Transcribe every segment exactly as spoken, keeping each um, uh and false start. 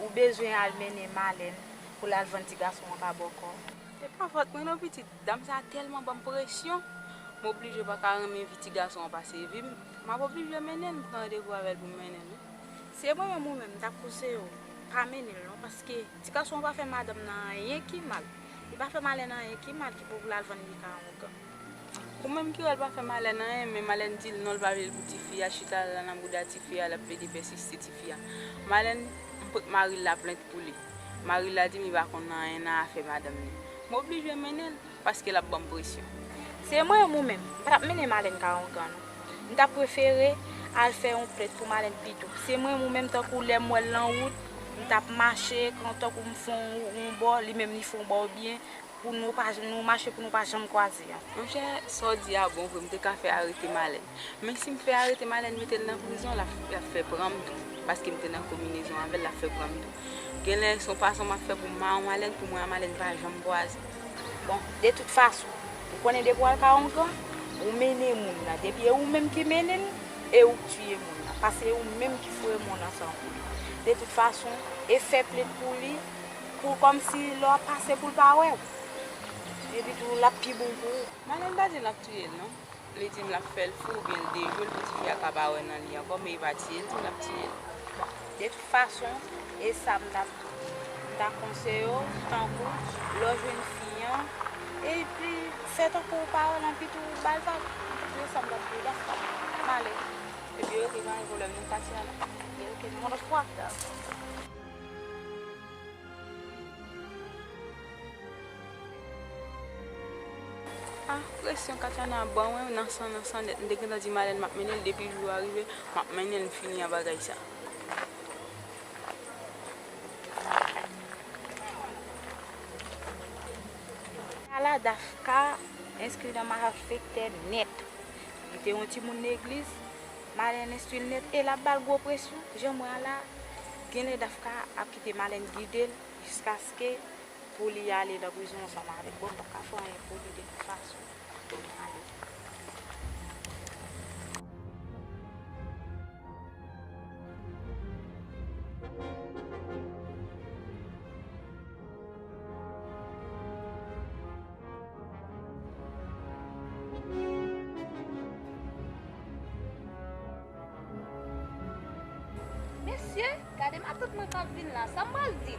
Ou bezwen al mennen Malèn pou l al vann ti gason an pa bòkò. Se pa fòt mwen non pitit, dam sa tèlman ban m presyon, m oblije pa ka renmen vi ti gason an pase vi m, m ap oblije mennen l, m pran randevou avè l pou m mennen l wi. Se mwen menm ou menm, m t ap konseye w, pa mennen l non, paske ti gason an pa fè madanm nan anyen ki mal. Li pa fè Malèn anyen ki mal ki pou l al vann li ka a yon gang. Ou menm ki wè l pa fè Malèn anyen, men Malèn di l non, l pa vle l pou tifi a, chita la nan bouda tifi a, l ap plede pèsiste tifi a. Malèn, m pot mari l laplent pou li. Mari l la di m li pa konn anyen nan afè madanm li. M oblije mennen l, paske l ap ban m presyon. Se mwen menm ou menm, m pa t ap mennen Malèn ka yon gang non. M t ap prefere al fè yon plent pou Malèn pito. Se mwen menm ou menm, tankou lè m wè l nan wout, m t ap mache, kan tankou m fè yon, yon bò, li menm li fè yon bò byen, pou nou pa, nou mache pou nou pa janm kwaze an. Monchè, sa w di a bon vre, m te ka fè arete Malèn. Men si m fè arete Malèn mete l nan prizon, l ap, l ap fè pran m tou. Paske m te nan konbinezon avè l, l ap fè pran m tou. Genlè se yon fason m ap fè pou m mawon Malèn, pou mwen a Malèn pa janm kwaze. Bon, de tout fason, ou konnen depi w al ka yon gang, ou mennen moun nan. Depi e ou menm ki mennen l, e ou k tiye moun nan. Paske e ou menm ki foure moun ansanm pou li. De tout fason, e fè plent pou li, pou kòmsi lè w ap pase pou l pa wè w. Epi tou, l ap pi bon pou ou. Malèn pa di l ap tiye l non. Li di m l ap fè l fou oubyen l dejwe l pou tifi a ka pa wè nan li ankò, men li pa tiye l, li di m l ap tiye l. Bon, de tout fason, e sa m t ap di w. M ta konseye w, tankou, lè w jwenn fi an, epi fè tankou w pa wè l anpi tou ba l vag. Antouka, e sa m t ap di w, Dafka. M ale. Epi, oke, pa gen pwoblèm, nou pati a la. Epi, oke, nou konn fwa. Ah, presyon Katiana ban mwen nan san, nan san nèt. M te gentan di Malèn m ap mennen l, depi jou a rive, m ap mennen l, m fini a bagay sa. Ala Dafka enskri nan malfektè nèt. Li te yon timoun legliz, Malèn enstwi l nèt e l ap ba l gwo presyon. Jan m wè a la, genlè Dafka ap kite Malèn gide l jiskaske pou li ale nan prizon ansanm avèk. Bon, m p ap ka fè anyen pou li de tout fason. Mesye, gade matant mwen k ap vin la, sa m pral di l?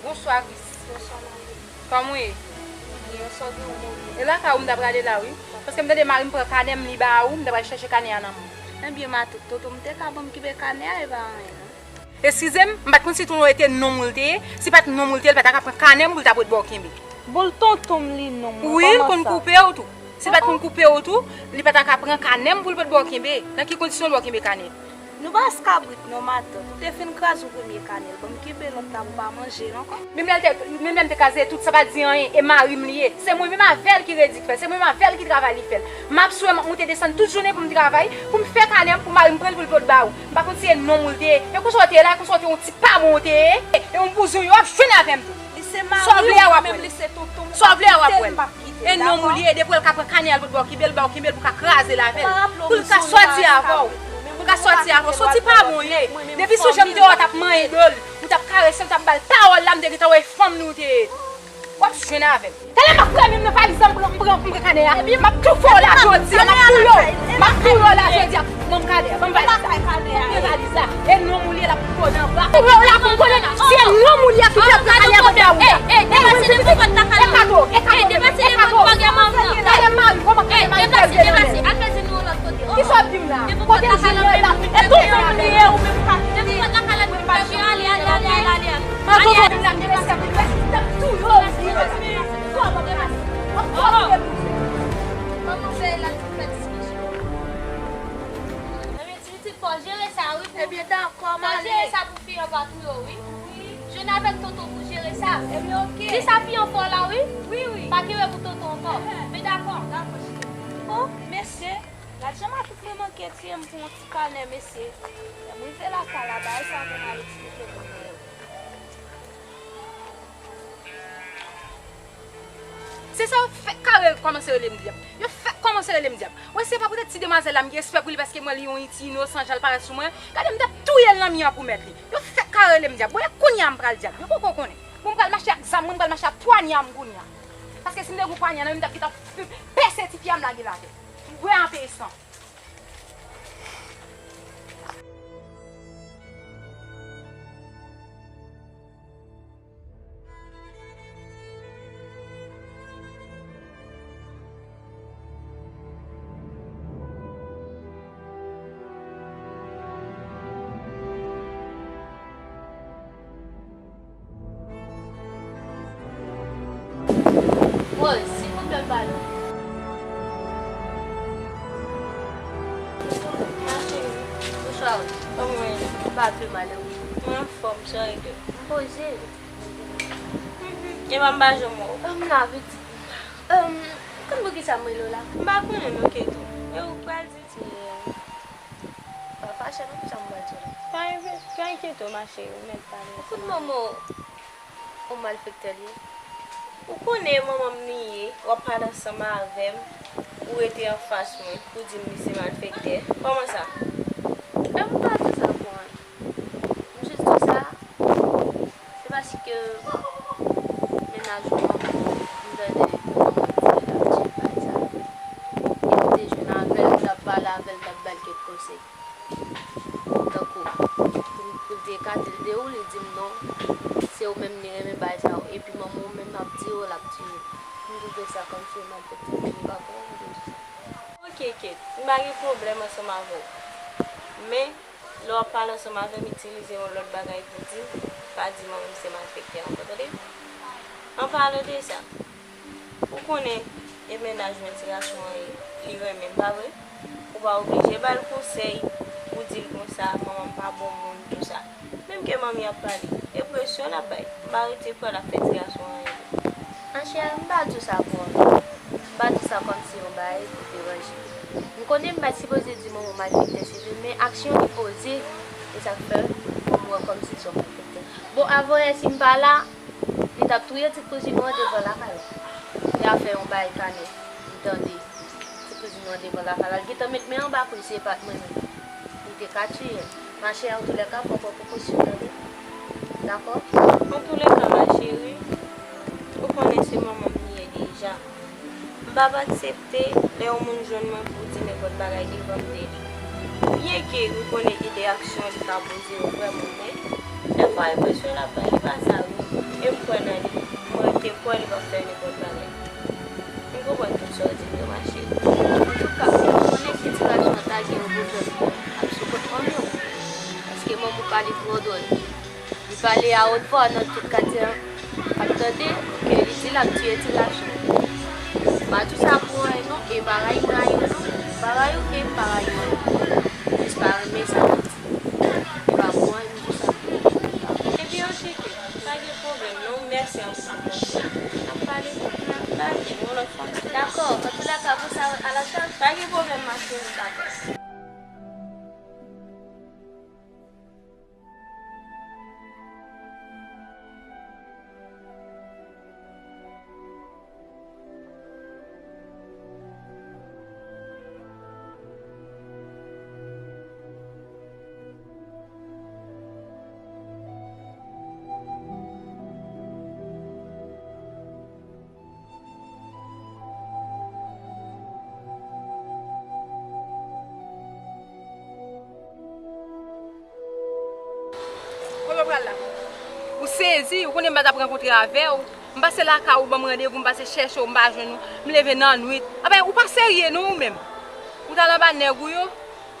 Bonswa, Kris. Bonswa, Mari. Kòman w ye? Byen, sa w gen ou menm? E lakay ou m t ap prale la, wi. Paske m tande mari m pran kanè m, li ba ou, m t ap al chèche kanè a nan men w. Ebyen, matant, tonton m te ka ban m kenbe kanè a, e pa anyen, non. Eskize m, m pa t konn si tonton w te nonm ou l te ye. Si pa t nonm ou l te ye, l pa ta ka pran kanè m pou l ta pot ba w kenbe. Bon, l tonton m li nonm mwen, kòman sa? Wi, l konn koupe w tou. Si l pa t konn koupe w tou, li pa ta ka pran kanè m pou l pot ba w kenbe. Nan ki kondisyon l ba w kenbe kanè? Nou pa eskabrit non, matant. Ou te fin kraze yon premye kanè l, ban m kenbe lòt la pou w pa manje l ankò. Menm lè l te, menm lè m te kraze tout, sa pa t di anyen. E mari m li ye. Se mwen menm avè l ki redi k fè l. Se mwen menm avè l ki travay li fè l. M ap swe, m ap moute desann tout jounen pou m travay, pou m fè kanè m, pou mari m pran l pou l pot ba ou. M pa konn si e nonm ou l te ye. E konsa w te ye la, e konsa w te yon ti pa bon w te ye. E yon bouzouye w ap jwenn avè m tou. Li se mari w, mwen menm li se tonton m. Sa w vle a w ap wè l. E nonm ou li ye, depi w wè l ka pran kanè a l pot ba w kenbe l, ba w kenbe l pou w ka kraze l avè l. Pou l ka sòti avè w. Pou l ka sòti avè w. Se yon ti pa bon w ye. Depi sou jan m te wè w t ap manyen do l, ou t ap karese l, ou t ap ba l pawòl la, m te gentan wè e fanm li w te ye. W ap jwenn avè m. Talè m ap fremi m nan valiz la, m pran, m pran, m pran kanè a. M ap tou fè w la jodi a, m ap touye w. M ap touye w la jodi a. Ban m kanè a, ban m valiz la. Ban m valiz la. E nonm ou li ye, l ap konnen anba. Ou wè w la pou m konnen. Si e nonm ou li ye ki te pran kanè a, ban m ba ou la. E wi, e kato, e kato, e kato. Talè m mari, kòman kanè mari fè l vye nan men. Kisa w ap di m la? Kote m jwenn la? E tonton m li ye, ou menm ka kite. Mwen tonton m la, gen respè pou l, respè pou l, m ap touye w. Ebyen, dakò, m ale. Fò jere sa pou fi an pa touye w, wi. Jwenn avèk tonton pou jere sa. Ebyen, oke. Di sa fi an fè w la, wi. Wi, wi. Pa kenbe pou tonton ankò. Men dakò. Dakò, cheri. O, mesye, gad jan matant mwen manke tiye m pou yon ti kanè, mesye. Lè m rive lakay la, bagay sa pou m al eksplike moun yo. Se sa yo fèk kare kòmanse rele m dyab. Yo fèk Kòmanse rele m dyab. Wè, se pa poutèt ti demwazèl la, m gen respè pou li paske m wè li yon ti inosan, jan l parèt sou mwen. Gade, m t ap touye l nan mi an pou mèt li. Yo fèk ka rele m dyab. Wè, kounye a m pral dyab. Yo poko konnen. Bon, m pral mache ak zam mwen, m pral mache ak pwanya m kounye a. Paske si m te gen pwanya nan men m, m t ap gentan pèse ti pye a m lage l atè. Wè, anpesan. Rose, silvouplè, pale. Ma chérie, bonswa. Kòman w ye? M pa pi mal, e ou? Mwen anfòm, sa rete. M poze. Mhm. E pa m pa janm wè w. M la vit. Konn poukisa m rele w la? M pa konnen non, Keto. E ou k pral di? Se, pa fache non, sa m pral di w la. Pa enkyete w, ma chérie, ou mèt pale. Ou fout manman w yon malfektè li ye. Ou konnen manman m li ye, w ap pale ansanm avè m, ou rete anfas mwen pou di m li se malfektè. Kòman sa? E m pa di sa pou anyen. M jis di sa, se paske mennaj ou an, m tande manman m di l ap tire bagay sa. E m te jwenn avè l, m t ap pale avè l, m t ap ba l kèk konsèy. Tankou, pou, pou l te ekate l de ou, li di m non, se ou menm li renmen bagay sa yo. Epi manman w menm ap tire w, l ap tire w. M twouve sa kòmsi yon malfektè, m pa konn, m di w sa. Ok, Kate, m pa gen pwoblèm ansanm avè w. Men, lè w ap pale ansanm avè m, itilize yon lòt bagay pou w di m. Pa di manman m se malfektè ankò, tande? An palan de sa, ou konnen e mennaj mwen ti gason an ye, li renmen m, pa vre? Ou pa oblije ba l konsèy pou di l konsa, manman m pa bon moun, tou sa. Menm ke manmi ap pale, e presyon l ap bay. M pa rete kwè l ap fè ti gason an anyen. Anchè, m pa di w sa pou anyen. M pa di w sa kòmsi yon bagay pou deranje. M konnen m pa t sipoze di manman w malfektè se vre, men aksyon li poze, e sa k fè m wè kòmsi se yon malfektè. Bon, avanyè si m pa la, li t ap touye ti kouzin ou an devan lakay ou. Li ap fè yon bagay kanè. M tande ti kouzin ou an devan lakay la. L gentan met men anba kou l, si se pa t mwen menm, li te ka tiye l. Machè, antoulèka, fò w pran prekosyon w, tande? Dakò? Antoulèka, ma chérie, ou konnen se manman m li ye deja. M p ap aksepte lè yon moun jwenn mwen pou di nenpòt bagay devan m de li. Byenke m konnen e de aksyon li ka poze yo vrèman, men dèfwa enpresyon l ap bay, li pa sa vre. E m kwè nan li. Mwen rete kwè li p ap fè nenpòt bagay. M konprann tout sa w di m yo, ma chérie. Antouka, m konnen si ti gason an ta gen yon pwoblèm, l ap sou kont manmi w. Paske manmi w pale twò dwòl. Li pale a wòt vwa nan tout katye an ap tande ke li di l ap tiye ti gason. M pa di w sa pou anyen non, e pa rayi m rayi w non. M pa rayi w e m pa rayi w anyen. M jis pa renmen sa w ap di. E pa pou anyen m di w sa. Ebyen, ok, Kate, pa gen pwoblèm non. Mèsi anpil pou konsèy. N ap pale. N ap pale yon lòt fwa. Dakò, antoulèka, pou sa, a la chance. Pa gen pwoblèm, ma chérie, dakò. Kote w pral la? Ou sezi, ou konnen m pa t ap rankontre avè w. M pase lakay ou, ban m randevou, m pase chèche w, m pa jwenn ou. M leve nan nwit. Anben, ou pa serye non, ou menm. Ou t al anba nèg ou yo.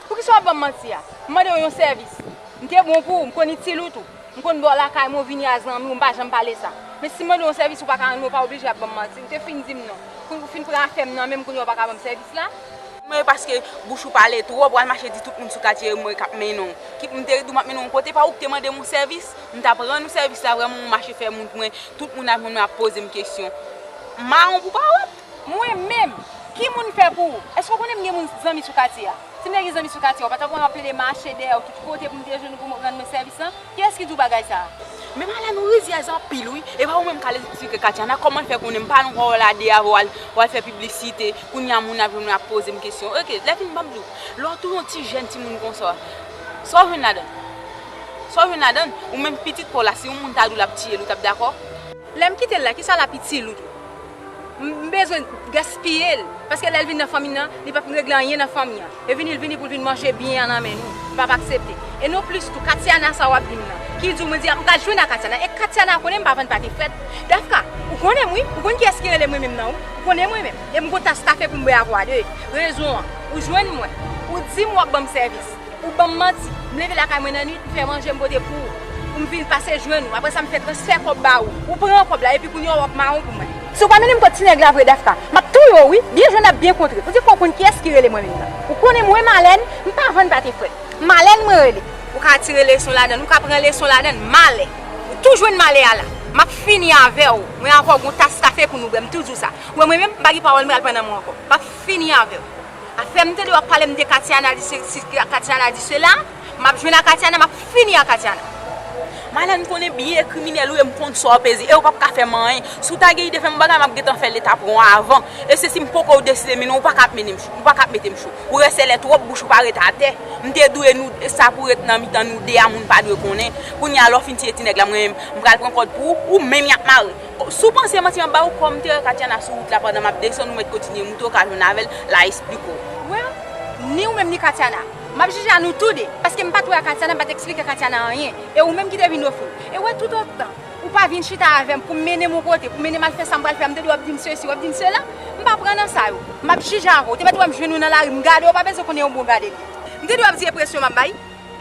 Poukisa w ap ban m manti a? M mande w yon sèvis. M te bon pou ou, m konn itil ou tou. M konn ba w lakay mwen, w vini a zanmi w, m pa janm pale sa. Men si m mande w yon sèvis, ou pa ka rann mwen, w pa oblije ap ban m manti. Ou te fin di m non. Kounye ou fin pran afè m nan men m, kounye a w pa ka ban m sèvis la? Mwen, paske bouch ou pale twòp, w al mache di tout moun sou katye, mwen k ap mennen w. Kit m te di w m ap mennen w yon kote, pa ou ki te mande m yon sèvis, m t ap rann ou sèvis la vrèman, ou mache fè moun pou mwen, tout moun ap, moun ap poze m kesyon. Mawon pou pawòt. Mwen menm, ki moun fè pou ou? Èske w konnen m gen moun zanmi sou katye a? Si m te gen zanmi sou katye a, ou pa t ap wè m ap plede mache dèyè w tout kote pou m te jwenn ou pou m rann mwen sèvis lan? Kiyès ki di w bagay sa a? Men Malèn, ou rizyèz anpil wi. E pa ou menm k al esplike Katiana kòman l fè konnen m pa nan kò w la de avè w al, w al fè piblisite. Kounye a moun ap vin ap poze m kesyon. Oke, lè fini m ap di w. Lè w tou yon ti jèn timoun konsa, sa w jwenn ladan l? Sa w jwenn ladan l? Ou menm pitit pa w la, si yon moun ta di w l ap tiye l, ou t ap dakò? Lè m kite l la, kisa l ap itil ou tou? M, m bezwen gaspiye l. Paske lè l vin nan fanmi m nan, li p ap regle anyen nan fanmi an. E vini, l vini pou l vin manje byen an nan men nou. M p ap aksepte. E nonplis tou, Katiana sa w ap di m nan. Ki di w, mwen di, m pral jwenn ak Katiana. E Katiana konnen m pa vann pate frèt. Dafka, ou konnen m wi. Ou konn kiyès ki rele mwen menm nan wi. Ou konnen mwen menm. E m gon tas kafe pou m bwè avè w a de. Rezon an, ou jwenn mwen. Ou di m w ap ban m sèvis. Ou ban m manti. M leve lakay mwen nan nwit, m fè manje, m pote pou ou. Pou m vin pase jwenn ou. Apre sa, m fè transfè kòb ba ou. Ou pran kòb la, epi kounye a w ap mawon pou mwen. Si w pa mennen m kot ti nèg la vre, Dafka, m ap touye w wi. Byen jwenn ap byen kontre. Ou di fò w konn kiyès ki rele mwen menm nan. Ou konnen mwen Malèn, m pa vann pate frèt. Malèn mwen rele. Ou ka tire leson ladan l, ou ka pran leson ladan l, malè. Ou tou jwenn malè a la. M ap fini avè w. Mwen avè w gon tas kafe pou nou bwè, m tou di w sa. Ou wè mwen menm, m pa gen pawòl m pral pran nan men w ankò. M ap fini avè w. Afè m tande w ap pale m de Katiana, di se, si Katiana di sela, m ap jwenn ak Katiana, m ap fini ak Katiana. Malèn, m konnen byen kriminèl ou ye, m konn sa w peze, e ou p ap ka fè m anyen. Si w ta gen ide fè m yon bagay, m ap gentan fè l, e ta pran w avan. E se si m poko deside mennen w, ou pa ka ap mennen m cho, ou pa ka ap mete m cho. Ou resèlè twòp, bouch ou pa ret atè. M te dwe nou, sa pou ret nan mitan nou de a, moun pa dwe konnen. Kounye a, lè w fin tiye ti nèg la, mwen menm, m pral pran kòd pou ou, ou menm y ap mare. Si w panse manti m ap ba ou, kòm m te wè Katiana sou wout la pandan m ap desann, ou mèt kontinye moute, ou ka jwenn avè l, l a esplike w. Mwen, ni ou menm ni Katiana, m ap jije a nou tou de, paske m pa t wè Katiana, m pa t eksplike Katiana anyen, e ou menm ki te vin ofri w. E w wè toutotan ou pa vin chita avè m pou mennen m yon kote, pou mennen m al fè sa m pral fè a, m tande w ap di m sesi, w ap di m sela, m pa pran nan sa yo. M ap jije avè w. Ou te mèt wè m jwenn ou nan lari, m gade w, ou pa bezwen konnen yon bon gade li. M tande w ap di e presyon m ap bay.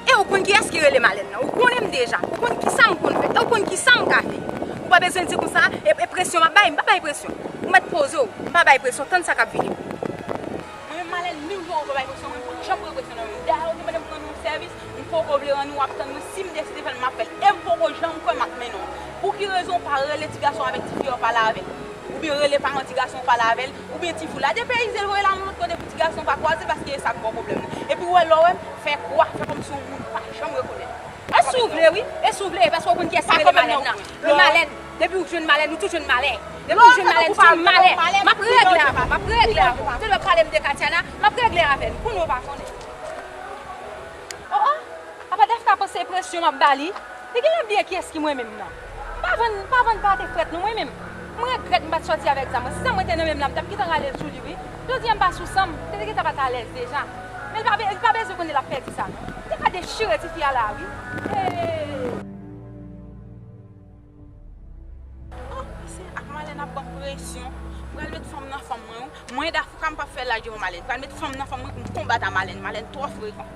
E ou konn kiyès ki rele Malèn nan. Ou konnen m deja. Ou konn kisa m konn fè. E ou konn kisa m ka fè. Ou pa bezwen di konsa, e, e presyon m ap bay. M pa bay presyon. Ou mèt poze w. M pa bay presyon. Tann sa k ap vini. Mwen menm Malèn, menm jan ou pa bay presyon, mwen pa janm pran presyon nan men w. Dayè, ou te mande m rann ou sèvis, m poko vle rann ou, w ap tann mwen. Si m deside fè l, m ap fè l. E m poko janm kwè m ap mennen w. Pou ki rezon ou pa rele ti gason avèk ti fi a, w pale avè l? Oubyen rele paran ti gason w pale avè l, oubyen ti fi w la depeyize l voye l al yon lòt kote pou ti gason w pa kwaze, paske e sa k ba w pwoblèm nan. Epi w wè lè w wè m fè kwa, fè kòmsi yon moun pa janm rekonèt. E si w vle wi, e si w vle, paske w konn kiyès ki rele Malèn nan. Lè Malèn, depi w jwenn Malèn, ou tou jwenn malè. Depi w jwenn Malèn, ou tou jwenn malè. M ap regle avè w, m ap regle avè w. Ou te dwe pale m de Katiana, m ap regle avè l. Kounye a w pa konnen. Oh, oh. Apa Dafka panse e presyon m ap ba li? Li genlè bliye kiyès ki mwen menm nan. M pa vann, m pa vann pate frèt non mwen menm. M regrèt m pa t sòti avèk zam mwen. Si zam mwen te nan men m la, m t ap gentan rale l sou li wi. Jodi a m pa sou san m, m te gentan pa t alèz deja. Men li pa be-, li pa bezwen konnen l ap pèdi sa non. M te ka dechire tifi a la wi. Hey! Oh, mesye, ak Malèn ap ban m presyon. M pral met fanm nan fanm mwen wi. Mwen Dafka m p ap fè laj devan Malèn. M pral met fanm nan fanm mwen pou m konbat a Malèn. Malèn twò frekan.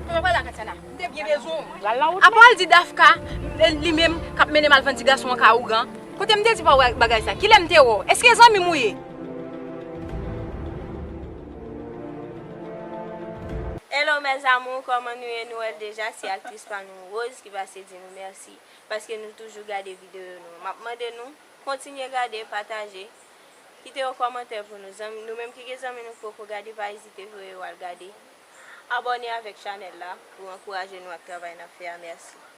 Kote w prale a Katiana? M te byen bezwen w. Apa w al di Dafka, li menm k ap mennen m al vann ti gason an ka ougan? Kote m te di pa w bagay sa? Kilè m te wè w? Èske zanmi m ou ye? Hello mes amours, kòman nou ye? Nou wè l deja, se aktris pa nou Rose ki pase di nou mèsi paske nou toujou gade videyo nou. M ap mande nou kontinye gade, pataje, kite yon kòmantè pou nou. Zanmi, nou menm ki gen zanmi nou k poko gade, pa ezite voye yo al gade. Abòne avèk chanèl la pou ankouraje nou ak travay n ap fè a. Mèsi.